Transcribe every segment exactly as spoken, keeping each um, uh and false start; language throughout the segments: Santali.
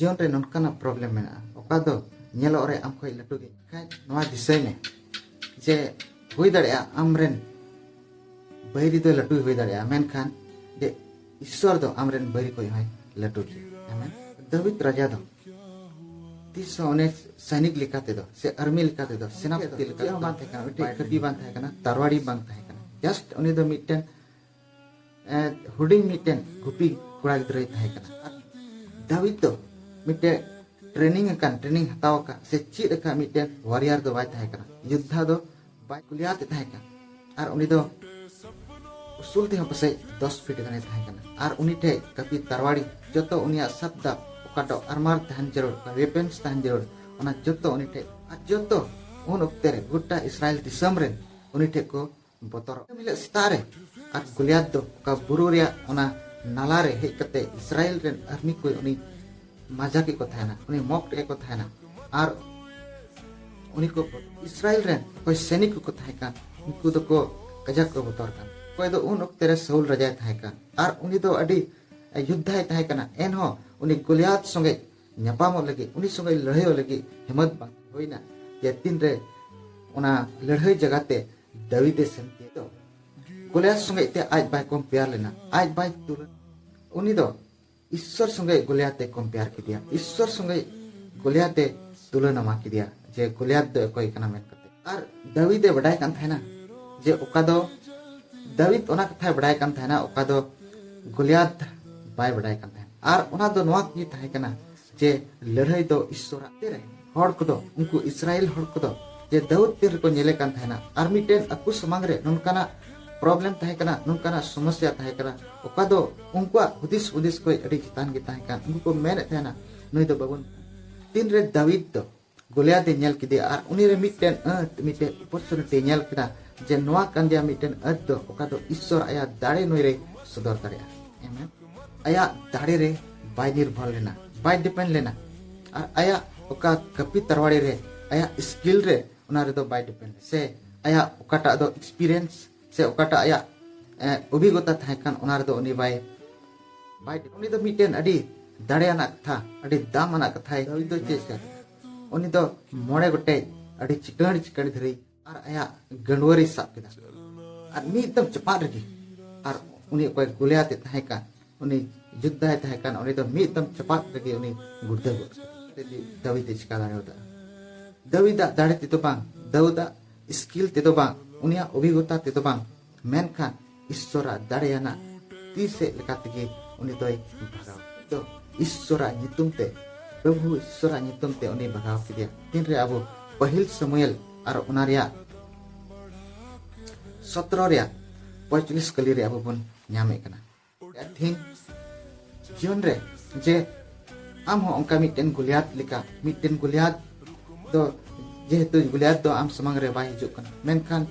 ᱡᱤᱭᱚᱱ ᱨᱮ ᱱᱚᱝᱠᱟᱱᱟᱜ ᱯᱨᱚᱵᱞᱮᱢ ᱢᱮᱱᱟᱜᱼᱟ, ᱚᱠᱟ ᱫᱚ ᱧᱮᱞᱚᱜ ᱨᱮ ᱟᱢ ᱠᱷᱚᱱ ᱞᱟᱹᱴᱩ ᱜᱮ᱾ ᱠᱷᱟᱡ ᱱᱚᱣᱟ ᱫᱤᱥᱟᱹᱭ ᱢᱮ ᱡᱮ ᱦᱩᱭ ᱫᱟᱲᱮᱭᱟᱜᱼᱟ ᱟᱢᱨᱮᱱ ᱵᱟᱹᱭᱨᱤ ᱫᱚ ᱞᱟᱹᱴᱩᱭ ᱦᱩᱭ ᱫᱟᱲᱮᱭᱟᱜᱼᱟ, ᱢᱮᱱᱠᱷᱟᱱ ᱡᱮ ᱤᱥᱥᱚᱨ ᱫᱚ ᱟᱢᱨᱮᱱ ᱵᱟᱹᱭᱨᱤ ᱠᱷᱚᱱ ᱦᱚᱸᱭ ᱞᱟᱹᱴᱩ ᱜᱮᱭᱟ᱾ ᱟᱢᱮᱱ? ᱫᱟᱹᱵᱤᱫ ᱨᱟᱡᱟ ᱫᱚ ᱛᱤᱥ ᱦᱚᱸ ᱚᱱᱮ ᱥᱟᱭᱱᱤᱠ ᱞᱮᱠᱟ ᱛᱮᱫᱚ ᱥᱮ ᱟᱨᱢᱤ ᱞᱮᱠᱟ ᱛᱮᱫᱚ, ᱥᱮᱱᱟᱯᱚᱛᱤ ᱞᱮᱠᱟ ᱪᱮᱫ ᱦᱚᱸ ᱵᱟᱝ ᱛᱟᱦᱮᱸ ᱠᱟᱱᱟ, ᱢᱤᱫᱴᱮᱡ ᱠᱷᱟᱹᱛᱤ ᱵᱟᱝ ᱛᱟᱦᱮᱸ ᱠᱟᱱᱟ, ᱛᱟᱨᱣᱟᱲᱤ ᱵᱟᱝ ᱛᱟᱦᱮᱸ ᱠᱟᱱᱟ᱾ ᱡᱟᱥᱴ ᱩᱱᱤ ᱫᱚ ᱢᱤᱫᱴᱮᱱ ᱮ, ᱦᱩᱰᱤᱧ ᱢᱤᱫᱴᱮᱱ ᱜᱩᱯᱤ ᱠᱚᱲᱟ ᱜᱤᱫᱽᱨᱟᱹᱭ ᱛᱟᱦᱮᱸ ᱠᱟᱱᱟ᱾ ᱟᱨ ᱫᱟᱣᱤᱫ ᱫᱚ ᱢᱤᱫᱴᱮᱱ ᱴᱨᱮᱱᱤᱝ ᱟᱠᱟᱱ, ᱴᱨᱮᱱᱤᱝ ᱦᱟᱛᱟᱣ ᱟᱠᱟᱫ ᱥᱮ ᱪᱮᱫ ᱟᱠᱟᱫ ᱢᱤᱫᱴᱮᱱ ᱣᱟᱨᱤᱭᱟᱨ ᱫᱚ ᱵᱟᱭ ᱛᱟᱦᱮᱸ ᱠᱟᱱᱟ᱾ ᱭᱳᱫᱽᱫᱷᱟ ᱫᱚ ᱵᱟᱭ ᱜᱚᱞᱤᱭᱟᱛ ᱮ ᱛᱟᱦᱮᱸ ᱠᱟᱱᱟ᱾ ᱟᱨ ᱩᱱᱤ ᱫᱚ ᱩᱥᱩᱞ ᱛᱮᱦᱚᱸ ᱯᱟᱥᱮᱡ ᱫᱚᱥ ᱯᱷᱤᱴ ᱜᱟᱱᱮ ᱛᱟᱦᱮᱸ ᱠᱟᱱᱟ᱾ ᱟᱨ ᱩᱱᱤ ᱴᱷᱮᱡ ᱠᱟᱹᱯᱤ ᱛᱟᱨᱣᱟᱲᱤ, ᱡᱚᱛᱚ ᱩᱱᱤᱭᱟᱜ ᱥᱟᱵ ᱫᱟᱵ, ᱚᱠᱟ ᱫᱚ ᱟᱨᱢᱟᱨ ᱛᱟᱦᱮᱱ ᱡᱟᱹᱨᱩᱲ, ᱚᱠᱟ ᱣᱮᱯᱮᱱᱥ ᱛᱟᱦᱮᱱ ᱡᱟᱹᱨᱩᱲ, ᱚᱱᱟ ᱡᱚᱛᱚ ᱩᱱᱤ ᱴᱷᱮᱡ᱾ ᱟᱨ ᱡᱚᱛᱚ ᱩᱱ ᱚᱠᱛᱮ ᱨᱮ ᱜᱚᱴᱟ ᱤᱥᱨᱟᱭᱮᱞ ᱫᱤᱥᱚᱢ ᱨᱮᱱ ᱩᱱᱤ ᱴᱷᱮᱡ ᱠᱚ ᱵᱚᱛᱚᱨᱚᱜ᱾ ᱫᱤᱱᱟᱹᱢ ᱦᱤᱞᱳᱜ ᱥᱮᱛᱟᱜ ᱨᱮ ᱟᱨ ᱜᱚᱞᱤᱭᱟᱛ ᱫᱚ ᱚᱠᱟ ᱵᱩᱨᱩ ᱨᱮᱭᱟᱜ ᱚᱱᱟ ᱱᱟᱞᱟ ᱨᱮ ᱦᱮᱡ ᱠᱟᱛᱮ ᱤᱥᱨᱟᱭᱮᱞ ᱨᱮᱱ ᱟᱨᱢᱤ ᱠᱚ ᱩᱱᱤ ᱢᱟᱡᱟᱠ ᱮᱫ ᱠᱚ ᱛᱟᱦᱮᱱᱟ, ᱩᱱᱤ ᱢᱚᱠ ᱮᱫ ᱠᱚ ᱛᱟᱦᱮᱱᱟ᱾ ᱟᱨ ᱩᱱᱤ ᱠᱚ ᱤᱥᱨᱟᱭᱮᱞ ᱨᱮᱱ ᱚᱠᱚᱭ ᱥᱮᱱᱤᱠ ᱠᱚᱠᱚ ᱛᱟᱦᱮᱸ ᱠᱟᱱ, ᱩᱱᱠᱩ ᱫᱚᱠᱚ ᱠᱟᱡᱟᱠ ᱠᱚ ᱵᱚᱛᱚᱨ ᱠᱟᱱ᱾ ᱚᱠᱚᱭ ᱫᱚ ᱩᱱ ᱚᱠᱛᱮ ᱨᱮ ᱥᱟᱩᱞ ᱨᱟᱡᱟᱭ ᱛᱟᱦᱮᱸ ᱠᱟᱱ, ᱟᱨ ᱩᱱᱤ ᱫᱚ ᱟᱹᱰᱤ ᱭᱳᱫᱽᱫᱷᱟᱭ ᱛᱟᱦᱮᱸ ᱠᱟᱱᱟ, ᱮᱱᱦᱚᱸ ᱩᱱᱤ ᱜᱚᱞᱤᱭᱟᱛ ᱥᱚᱸᱜᱮ ᱧᱟᱯᱟᱢᱚᱜ ᱞᱟᱹᱜᱤᱫ, ᱩᱱᱤ ᱥᱚᱸᱜᱮ ᱞᱟᱹᱲᱦᱟᱹᱭᱚᱜ ᱞᱟᱹᱜᱤᱫ ᱦᱤᱢᱢᱚᱛ ᱵᱟᱝ ᱦᱩᱭᱱᱟ᱾ ᱡᱮ ᱛᱤᱱᱨᱮ ᱚᱱᱟ ᱞᱟᱹᱲᱦᱟᱹᱭ ᱡᱟᱭᱜᱟ ᱛᱮ ᱫᱟᱣᱤᱫ ᱮ ᱥᱮᱱ ᱠᱮᱫ ᱫᱚ, ᱜᱚᱞᱤᱭᱟᱛ ᱥᱚᱸᱜᱮ ᱛᱮ ᱟᱡ ᱵᱟᱭ ᱠᱚᱢᱯᱮᱭᱟᱨ ᱞᱮᱱᱟ, ᱟᱡ ᱵᱟᱭ ᱛᱩᱞᱟᱹ, ᱩᱱᱤ ᱫᱚ ᱤᱥᱥᱚᱨ ᱥᱚᱸᱜᱮ ᱜᱚᱞᱤᱭᱟᱛ ᱮ ᱠᱚᱢᱯᱮᱭᱟᱨ ᱠᱮᱫᱮᱭᱟ, ᱤᱥᱥᱚᱨ ᱥᱚᱸᱜᱮ ᱜᱚᱞᱤᱭᱟᱛ ᱮ ᱛᱩᱞᱟᱹᱱᱟᱢᱟ ᱠᱮᱫᱮᱭᱟ ᱡᱮ ᱜᱚᱞᱤᱭᱟᱛ ᱫᱚ ᱚᱠᱚᱭ ᱠᱟᱱᱟ ᱢᱮᱱ ᱠᱟᱛᱮ᱾ ᱟᱨ ᱫᱟᱣᱤᱫ ᱮ ᱵᱟᱰᱟᱭ ᱠᱟᱱ ᱛᱟᱦᱮᱱᱟ ᱡᱮ ᱚᱠᱟ ᱫᱚ, ᱫᱟᱣᱤᱫ ᱚᱱᱟ ᱠᱟᱛᱷᱟᱭ ᱵᱟᱰᱟᱭ ᱠᱟᱱ ᱛᱟᱦᱮᱱᱟ, ᱚᱠᱟ ᱫᱚ ᱜᱚᱞᱤᱭᱟᱛ ᱵᱟᱭ ᱵᱟᱰᱟᱭ ᱠᱟᱱ ᱛᱟᱦᱮᱱᱟ᱾ ᱟᱨ ᱚᱱᱟ ᱫᱚ ᱱᱚᱣᱟ ᱜᱮ ᱛᱟᱦᱮᱸ ᱠᱟᱱᱟ ᱡᱮ ᱞᱟᱹᱲᱦᱟᱹᱭ ᱫᱚ ᱤᱥᱥᱚᱨᱟᱜ ᱛᱤᱨᱮ᱾ ᱦᱚᱲ ᱠᱚᱫᱚ, ᱩᱱᱠᱩ ᱤᱥᱨᱟᱭᱮᱞ ᱦᱚᱲ ᱠᱚᱫᱚ ᱡᱮ ᱫᱟᱣᱤᱫ ᱛᱤᱱ ᱨᱮᱠᱚ ᱧᱮᱞᱮ ᱠᱟᱱ ᱛᱟᱦᱮᱱᱟ, ᱟᱨ ᱢᱤᱫᱴᱮᱱ ᱟᱠᱚ ᱥᱟᱢᱟᱝ ᱨᱮ ᱱᱚᱝᱠᱟᱱᱟᱜ ᱯᱨᱚᱵᱞᱮᱢ ᱛᱟᱦᱮᱸ ᱠᱟᱱᱟ, ᱱᱚᱝᱠᱟᱱᱟᱜ ᱥᱚᱢᱚᱥᱥᱟ ᱛᱟᱦᱮᱸ ᱠᱟᱱᱟ, ᱚᱠᱟ ᱫᱚ ᱩᱱᱠᱩᱣᱟᱜ ᱦᱩᱫᱤᱥ ᱦᱩᱫᱤᱥ ᱠᱷᱚᱱ ᱟᱹᱰᱤ ᱪᱮᱛᱟᱱ ᱜᱮ ᱛᱟᱦᱮᱸ ᱠᱟᱱ᱾ ᱩᱱᱠᱩ ᱠᱚ ᱢᱮᱱᱮᱫ ᱛᱟᱦᱮᱱᱟ, ᱱᱩᱭ ᱫᱚ ᱵᱟᱵᱚᱱ᱾ ᱛᱤᱱᱨᱮ ᱫᱟᱣᱤᱫ ᱫᱚ ᱜᱚᱞᱤᱭᱟᱛ ᱮ ᱧᱮᱞ ᱠᱮᱫᱮᱭᱟ ᱟᱨ ᱩᱱᱤ ᱨᱮ ᱢᱤᱫᱴᱮᱱ ᱟᱹᱛ, ᱢᱤᱫᱴᱮᱱ ᱚᱯᱚᱨᱪᱩᱱᱤᱴᱤ ᱧᱮᱞ ᱠᱮᱫᱟ ᱡᱮ ᱱᱚᱣᱟ ᱠᱟᱱ ᱜᱮᱭᱟ ᱢᱤᱫᱴᱮᱱ ᱟᱹᱛ ᱫᱚ, ᱚᱠᱟ ᱫᱚ ᱤᱥᱥᱚᱨ ᱟᱭᱟᱜ ᱫᱟᱲᱮ ᱱᱩᱭ ᱨᱮ ᱥᱚᱫᱚᱨ ᱫᱟᱲᱮᱭᱟᱜᱼᱟ᱾ ᱮᱢᱮᱱ ᱟᱭᱟᱜ ᱫᱟᱲᱮ ᱨᱮ ᱵᱟᱭ ᱱᱤᱨᱵᱷᱚᱨ ᱞᱮᱱᱟ, ᱵᱟᱭ ᱰᱤᱯᱮᱱᱰ ᱞᱮᱱᱟ, ᱟᱨ ᱟᱭᱟᱜ ᱚᱠᱟ ᱠᱟᱹᱯᱤ ᱛᱟᱨᱣᱟᱲᱤ ᱨᱮ, ᱟᱭᱟᱜ ᱥᱠᱤᱞ ᱨᱮ, ᱚᱱᱟ ᱨᱮᱫᱚ ᱵᱟᱭ ᱰᱤᱯᱮᱱᱰ ᱥᱮ ᱟᱭᱟᱜ ᱚᱠᱟᱴᱟᱜ ᱫᱚ ᱮᱠᱥᱯᱤᱨᱤᱭᱮᱱᱥ ᱥᱮ ᱚᱠᱟᱴᱟᱜ ᱟᱭᱟᱜ, ᱮ, ᱚᱵᱷᱤᱜᱚᱛᱟ ᱛᱟᱦᱮᱸ ᱠᱟᱱ, ᱚᱱᱟ ᱨᱮᱫᱚ ᱩᱱᱤ ᱵᱟᱭ, ᱵᱟᱭ, ᱩᱱᱤ ᱫᱚ ᱢᱤᱫᱴᱮᱱ ᱟᱹᱰᱤ ᱫᱟᱲᱮᱭᱟᱱᱟᱜ ᱠᱟᱛᱷᱟ, ᱟᱹᱰᱤ ᱫᱟᱢ ᱟᱱᱟᱜ ᱠᱟᱛᱷᱟᱭ ᱫᱟᱹᱣᱤᱫ ᱫᱚ ᱪᱮᱫ ᱪᱤᱠᱟᱹ ᱠᱮᱫᱟ? ᱩᱱᱤ ᱫᱚ ᱢᱚᱬᱮ ᱜᱚᱴᱮᱡ ᱟᱹᱰᱤ ᱪᱤᱠᱟᱹᱲ ᱪᱤᱠᱟᱹᱲ ᱫᱷᱤᱨᱤ ᱟᱨ ᱟᱭᱟᱜ ᱜᱟᱹᱰᱣᱟᱹᱨᱮᱭ ᱥᱟᱵ ᱠᱮᱫᱟ᱾ ᱟᱨ ᱢᱤᱫ ᱫᱚᱢ ᱪᱟᱯᱟᱫ ᱨᱮᱜᱮ, ᱟᱨ ᱩᱱᱤ ᱚᱠᱚᱭ ᱜᱚᱞᱤᱭᱟᱛ ᱮ ᱛᱟᱦᱮᱸ ᱠᱟᱱ, ᱩᱱᱤ ᱡᱩᱫᱽᱫᱷᱟᱭ ᱛᱟᱦᱮᱸ ᱠᱟᱱ, ᱩᱱᱤ ᱫᱚ ᱢᱤᱫ ᱫᱚᱢ ᱪᱟᱯᱟᱫ ᱨᱮᱜᱮ ᱩᱱᱤ ᱜᱩᱲᱫᱟᱹ ᱜᱚᱫ ᱠᱮᱫᱮᱭᱟ᱾ ᱫᱟᱹᱣᱤᱫ ᱮ ᱪᱤᱠᱟ ᱫᱟᱲᱮᱭᱟᱫᱟ? ᱫᱟᱹᱣᱤᱫᱟᱜ ᱫᱟᱲᱮ ᱛᱮᱫᱚ ᱵᱟᱝ, ᱫᱟᱹᱣᱤᱫᱟᱜ ᱥᱠᱤᱞ ᱛᱮᱫᱚ ᱵᱟᱝ, ᱩᱱᱤᱭᱟᱜ ᱚᱵᱷᱤᱜᱚᱛᱟ ᱛᱮᱫᱚ ᱵᱟᱝ, ᱢᱮᱱᱠᱷᱟᱱ ᱤᱥᱥᱚᱨᱟᱜ ᱫᱟᱲᱮᱭᱟᱱᱟᱜ ᱛᱤ ᱥᱮᱫ ᱞᱮᱠᱟ ᱛᱮᱜᱮ ᱩᱱᱤ ᱫᱚᱭ ᱵᱷᱟᱜᱟᱣ᱾ ᱫᱚ ᱤᱥᱥᱚᱨᱟᱜ ᱧᱩᱛᱩᱢ ᱛᱮ, ᱯᱨᱚᱵᱷᱩ ᱤᱥᱥᱚᱨᱟᱜ ᱧᱩᱛᱩᱢ ᱛᱮ ᱩᱱᱤ ᱵᱷᱟᱜᱟᱣ ᱠᱮᱫᱮᱭᱟ᱾ ᱛᱤᱱᱨᱮ ᱟᱵᱚ ᱯᱟᱹᱦᱤᱞ ᱥᱟᱢᱩᱭᱮᱞ ᱟᱨ ᱚᱱᱟ ᱨᱮᱭᱟᱜ ᱥᱚᱛᱨᱚ ᱨᱮᱭᱟᱜ ᱯᱚᱸᱭᱛᱟᱞᱤᱥ ᱠᱟᱹᱞᱤ ᱨᱮ ᱟᱵᱚ ᱵᱚᱱ ᱧᱟᱢᱮᱫ ᱠᱟᱱᱟ᱾ ᱛᱮᱦᱮᱧ ᱡᱤᱭᱚᱱ ᱨᱮ ᱡᱮ ᱟᱢ ᱦᱚᱸ ᱚᱱᱠᱟ ᱢᱤᱫᱴᱮᱱ ᱜᱚᱞᱤᱭᱟᱛ ᱞᱮᱠᱟ, ᱢᱤᱫᱴᱮᱱ ᱜᱚᱞᱤᱭᱟᱛ ᱫᱚ ᱡᱮᱦᱮᱛᱩ ᱜᱚᱞᱤᱭᱟᱛ ᱫᱚ ᱟᱢ ᱥᱟᱢᱟᱝ ᱨᱮ ᱵᱟᱭ ᱦᱤᱡᱩᱜ ᱠᱟᱱᱟ, ᱢᱮᱱᱠᱷᱟᱱ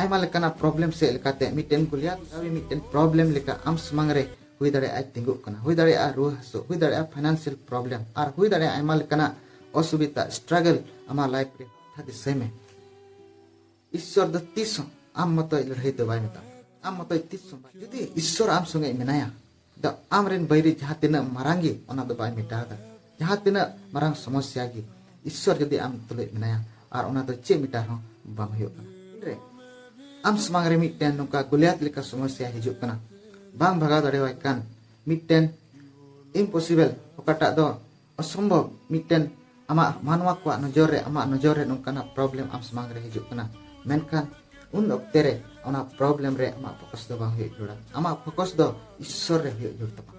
ᱟᱭᱢᱟ ᱞᱮᱠᱟᱱᱟᱜ ᱯᱨᱚᱵᱞᱮᱢ ᱥᱮᱫ ᱞᱮᱠᱟᱛᱮ ᱢᱤᱫᱴᱮᱱ ᱜᱚᱞᱤᱭᱟᱛ ᱢᱤᱫᱴᱮᱱ ᱯᱨᱚᱵᱞᱮᱢ ᱞᱮᱠᱟ ᱟᱢ ᱥᱟᱢᱟᱝ ᱨᱮ ᱦᱩᱭ ᱫᱟᱲᱮᱭᱟᱜᱼᱟ ᱛᱤᱸᱜᱩᱜ ᱠᱟᱱᱟ, ᱦᱩᱭ ᱫᱟᱲᱮᱭᱟᱜᱼᱟ ᱨᱩᱣᱟᱹ ᱦᱟᱹᱥᱩ, ᱦᱩᱭ ᱫᱟᱲᱮᱭᱟᱜᱼᱟ ᱯᱷᱟᱭᱱᱟᱱᱥᱤᱭᱟᱞ ᱯᱨᱚᱵᱞᱮᱢ, ᱟᱨ ᱦᱩᱭ ᱫᱟᱲᱮᱭᱟᱜᱼᱟ ᱟᱭᱢᱟ ᱞᱮᱠᱟᱱᱟᱜ ᱚᱥᱩᱵᱤᱫᱷᱟ, ᱥᱴᱨᱟᱜᱚᱞ ᱟᱢᱟᱜ ᱞᱟᱭᱤᱯᱷ ᱨᱮ᱾ ᱠᱟᱛᱷᱟ ᱫᱤᱥᱟᱹᱭ ᱢᱮ, ᱤᱥᱥᱚᱨ ᱫᱚ ᱛᱤᱥ ᱦᱚᱸ ᱟᱢ ᱢᱚᱛᱚᱡ ᱞᱟᱹᱲᱦᱟᱹᱭ ᱫᱚ ᱵᱟᱭ ᱢᱮᱛᱟᱢᱟ᱾ ᱟᱢ ᱢᱚᱛᱚᱡ ᱛᱤᱥ ᱦᱚᱸ ᱵᱟᱭ᱾ ᱡᱩᱫᱤ ᱤᱥᱥᱚᱨ ᱟᱢ ᱥᱚᱸᱜᱮ ᱢᱮᱱᱟᱭᱟ, ᱫᱚ ᱟᱢ ᱨᱮᱱ ᱵᱟᱹᱭᱨᱤ ᱡᱟᱦᱟᱸ ᱛᱤᱱᱟᱹᱜ ᱢᱟᱨᱟᱝ ᱜᱮ, ᱚᱱᱟ ᱫᱚ ᱵᱟᱭ ᱢᱮᱴᱟᱣ ᱫᱟ᱾ ᱡᱟᱦᱟᱸ ᱛᱤᱱᱟᱹᱜ ᱢᱟᱨᱟᱝ ᱥᱚᱢᱚᱥᱭᱟ ᱜᱮ, ᱤᱥᱥᱚᱨ ᱡᱩᱫᱤ ᱟᱢ ᱛᱩᱞᱩᱡ ᱢᱮᱱᱟᱭᱟ, ᱟᱨ ᱚᱱᱟ ᱫᱚ ᱪᱮᱫ ᱢᱮᱴᱟᱣ ᱦᱚᱸ ᱵᱟᱝ ᱦᱩᱭᱩᱜ ᱠᱟᱱᱟ᱾ ᱛᱤᱱᱨᱮ ᱟᱢ ᱥᱟᱢᱟᱝ ᱨᱮ ᱢᱤᱫᱴᱮᱱ ᱱᱚᱝᱠᱟ ᱜᱚᱞᱤᱭᱟᱛ ᱞᱮᱠᱟ ᱥᱚᱢᱚᱥᱭᱟ ᱦᱤᱡᱩᱜ ᱠᱟᱱᱟ, ᱵᱟᱝ ᱵᱷᱟᱜᱟᱣ ᱫᱟᱲᱮᱣᱟᱭ ᱠᱟᱱ, ᱢᱤᱫᱴᱮᱱ ᱤᱢᱯᱚᱥᱤᱵᱚᱞ, ᱚᱠᱟᱴᱟᱜ ᱫᱚ ᱚᱥᱚᱢᱵᱷᱚᱵ, ᱢᱤᱫᱴᱮᱱ ᱟᱢᱟᱜ ᱢᱟᱱᱣᱟ ᱠᱚᱣᱟᱜ ᱱᱚᱡᱚᱨ ᱨᱮ, ᱟᱢᱟᱜ ᱱᱚᱡᱚᱨ ᱨᱮ ᱱᱚᱝᱠᱟᱱᱟᱜ ᱯᱨᱚᱵᱞᱮᱢ ᱟᱢ ᱥᱟᱢᱟᱝ ᱨᱮ ᱦᱤᱡᱩᱜ ᱠᱟᱱᱟ, ᱢᱮᱱᱠᱷᱟᱱ ᱩᱱ ᱚᱠᱛᱮ ᱨᱮ ᱚᱱᱟ ᱯᱨᱚᱵᱞᱮᱢ ᱨᱮ ᱟᱢᱟᱜ ᱯᱷᱳᱠᱟᱥ ᱫᱚ ᱵᱟᱝ ᱦᱩᱭᱩᱜ ᱡᱟᱹᱨᱩᱲᱟ᱾ ᱟᱢᱟᱜ ᱯᱷᱳᱠᱟᱥ ᱫᱚ ᱤᱥᱥᱚᱨ ᱨᱮ ᱦᱩᱭᱩᱜ ᱡᱟᱹᱨᱩᱲ ᱛᱟᱢᱟ᱾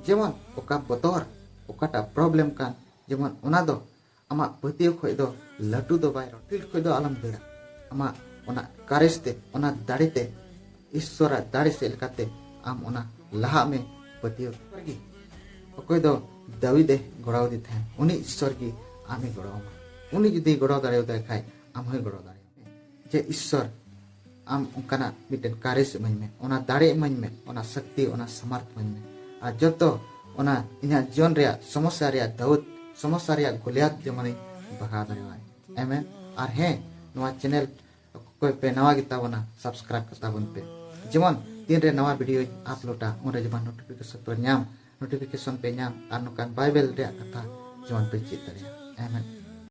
ᱡᱮᱢᱚᱱ ᱚᱠᱟ ᱵᱚᱛᱚᱨ, ᱚᱠᱟᱴᱟᱜ ᱯᱨᱚᱵᱞᱮᱢ ᱠᱟᱱ, ᱡᱮᱢᱚᱱ ᱚᱱᱟ ᱫᱚ ᱟᱢᱟᱜ ᱯᱟᱹᱛᱭᱟᱹᱣ ᱠᱷᱚᱡ ᱫᱚ ᱞᱟᱹᱴᱩ ᱫᱚ ᱵᱟᱭ ᱨᱚᱲ, ᱯᱷᱤᱞᱰ ᱠᱷᱚᱡ ᱫᱚ ᱟᱞᱚᱢ ᱫᱟᱹᱲᱟ᱾ ᱟᱢᱟᱜ ᱚᱱᱟ ᱠᱟᱨᱮᱡᱽ ᱛᱮ, ᱚᱱᱟ ᱫᱟᱲᱮ ᱛᱮ, ᱤᱥᱥᱚᱨᱟᱜ ᱫᱟᱲᱮ ᱥᱮᱫ ᱞᱮᱠᱟᱛᱮ ᱟᱢ ᱚᱱᱟ ᱞᱟᱦᱟᱜ ᱢᱮ, ᱯᱟᱹᱛᱭᱟᱹᱣ ᱨᱮᱜᱮ᱾ ᱚᱠᱚᱭ ᱫᱚ ᱫᱟᱹᱣᱤᱫ ᱮ ᱜᱚᱲᱚᱣᱟᱫᱮ ᱛᱟᱦᱮᱸᱱ, ᱩᱱᱤ ᱤᱥᱥᱚᱨ ᱜᱮ ᱟᱢᱮ ᱜᱚᱲᱚᱣᱟᱢᱟ᱾ ᱩᱱᱤ ᱡᱩᱫᱤ ᱜᱚᱲᱚ ᱫᱟᱲᱮᱭᱟᱫᱟᱭ ᱠᱷᱟᱡ, ᱟᱢ ᱦᱚᱸᱭ ᱜᱚᱲᱚ ᱫᱟᱲᱮᱭᱟᱢᱟ᱾ ᱡᱮ ᱤᱥᱥᱚᱨ ᱟᱢ ᱚᱱᱠᱟᱱᱟᱜ ᱢᱤᱫᱴᱮᱱ ᱠᱟᱨᱮᱡᱽ ᱤᱢᱟᱹᱧ ᱢᱮ, ᱚᱱᱟ ᱫᱟᱲᱮ ᱤᱢᱟᱹᱧ ᱢᱮ, ᱚᱱᱟ ᱥᱚᱠᱛᱤ, ᱚᱱᱟ ᱥᱟᱢᱟᱨᱛᱷ ᱤᱢᱟᱹᱧ ᱢᱮ᱾ ᱟᱨ ᱡᱚᱛᱚ ᱚᱱᱟ ᱤᱧᱟᱹᱜ ᱡᱤᱭᱚᱱ ᱨᱮᱭᱟᱜ ᱥᱚᱢᱚᱥᱭᱟ ᱨᱮᱭᱟᱜ ᱫᱟᱹᱣᱤᱫ, ᱥᱚᱢᱚᱥᱭᱟ ᱨᱮᱭᱟᱜ ᱜᱚᱞᱤᱭᱟᱛ ᱡᱮᱢᱚᱱᱤᱧ ᱵᱷᱟᱜᱟᱣ ᱫᱟᱲᱮᱣᱟᱭ᱾ ᱟᱢᱮᱱ᱾ ᱟᱨ ᱦᱮᱸ, ᱱᱚᱣᱟ ᱪᱮᱱᱮᱞ ᱚᱠᱚᱭ ᱯᱮ ᱱᱟᱣᱟ ᱜᱮ ᱛᱟᱵᱚᱱᱟ, ᱥᱟᱵᱥᱠᱨᱟᱭᱤᱵ ᱠᱟᱛᱟ ᱵᱚᱱ ᱯᱮ, ᱡᱮᱢᱚᱱ ᱛᱤᱱᱨᱮ ᱱᱟᱣᱟ ᱵᱷᱤᱰᱤᱭᱳᱧ ᱟᱯᱞᱳᱰᱟ, ᱩᱱᱨᱮ ᱡᱮᱢᱚᱱ ᱱᱳᱴᱤᱯᱷᱤᱠᱮᱥᱚᱱ ᱯᱮ ᱧᱟᱢ᱾ ᱱᱳᱴᱤᱯᱷᱤᱠᱮᱥᱚᱱ ᱯᱮ ᱧᱟᱢ ᱟᱨ ᱱᱚᱝᱠᱟᱱ ᱵᱟᱭᱵᱮᱞ ᱨᱮᱭᱟᱜ ᱠᱟᱛᱷᱟ ᱡᱮᱢᱚᱱ ᱯᱮ ᱪᱮᱫ ᱫᱟᱲᱮᱭᱟᱜ᱾ ᱟᱢᱮᱱ᱾